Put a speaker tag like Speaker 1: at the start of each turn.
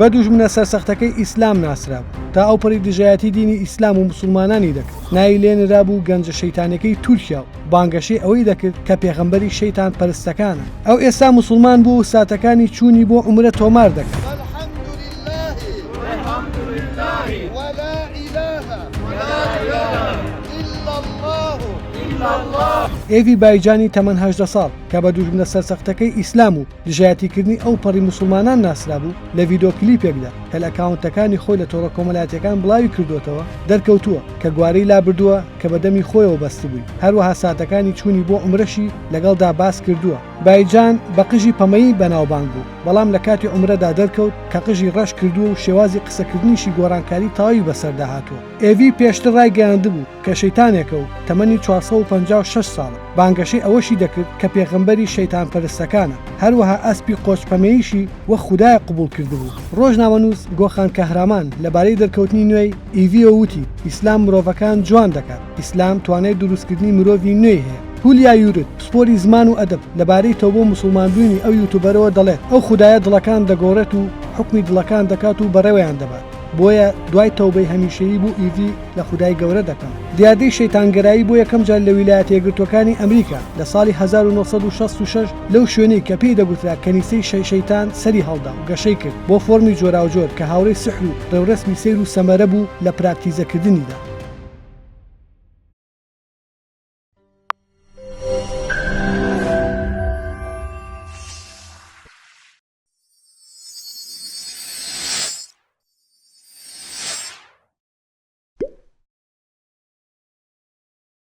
Speaker 1: بە دوژمنە سەرسەختەکەی ئیسلام ناسرابوو، تا ئەوپەڕی دژایەتی دینی ئیسلام و موسوڵمانانی دەکرد، ناوی لێ نرابوو گەنجە شەیتانیەکەی تورکیا و بانگەشەی ئەوەی دەکرد کە پێغەمبەری شەیتان پەرستەکانە. ئەو ئێستا موسوڵمان بووە و ساتەکانی چوونی بۆ عومرە تۆمار دەکات. ئێڤی بایجانی تەمەن 18 ساڵ کە بە دوژمنە سەرسەختەکەی ئیسلام و دژایەتیکردنی ئەوپەڕی موسڵمانان ناسرابوو، لە ڤیدۆ کلیپێکدا کە لە ئەکاونتەکانی خۆی لە تۆڕە کۆمەلاتیەکان بڵاوی کردۆتەوە، دەرکەوتووە کە گوارەی لابردووە کە بە دەمی خۆیەوە بەستبووی، هەروەها ساتەکانی چوونی بۆ عومرەشی لەگەڵدا باس کردووە. بایجان بە قژی پەمەیی بەناوبانگ بوو، بەڵام لە کاتی عومرەدا دەرکەوت کە قژی ڕەش کردووە و شێوازی قسەکردنیشی گۆڕانکاری تەواوی بەسەردا هاتووە. ئێڤی پێشتر ڕایگەیاندبوو کە شەیتانێکە و تەمەنی 456 ساڵە، بانگەشەی ئەوەشی دەکرد کە پێغەمبەری شەیتانپەرستەکانە، هەروەها ئەسپی قۆچ پەمەییشی وەک خودایەک قبوڵ کردبوو. ڕۆژنامەنووس گۆخان کەهرامان لەبارەی دەرکەوتنی نوێی ئیڤییەوە وتی، ئیسلام مرۆڤەکان جوان دەکات، ئیسلام توانای دروستکردنی مرۆڤی نوێی هەیە. هولیا یورت، پسپۆری زمان و ئەدەب، لەبارەی تەوبە و موسڵمانبوونی ئەو یوتوبەرەوە دەڵێت، ئەو خودایە دڵەکان دەگۆڕێت و حوکمی دڵەکان دەکات و بەڕێوەیان دەبات. بۆیە دوای تەوبەی هەمیشەیی بۆ ئیڤی لە خودای گەورە دەکەم. دیاردەی شەیتانگەرایی بۆ یەکەم جار لە ویلایەتە یەکگرتووەکانی ئەمریکا لە ساڵی 1966 لەو شوێنەی کە پێی دەگوترا کەنیسەی شەی شەیتان سەری هەڵدا و گەشەی کرد بۆ فۆرمی جۆراوجۆر کە هاوڕێی سیحر و ڕێوڕەسمی سەیر و سەمەرە بوو لە پراکتیزەکردنیدا.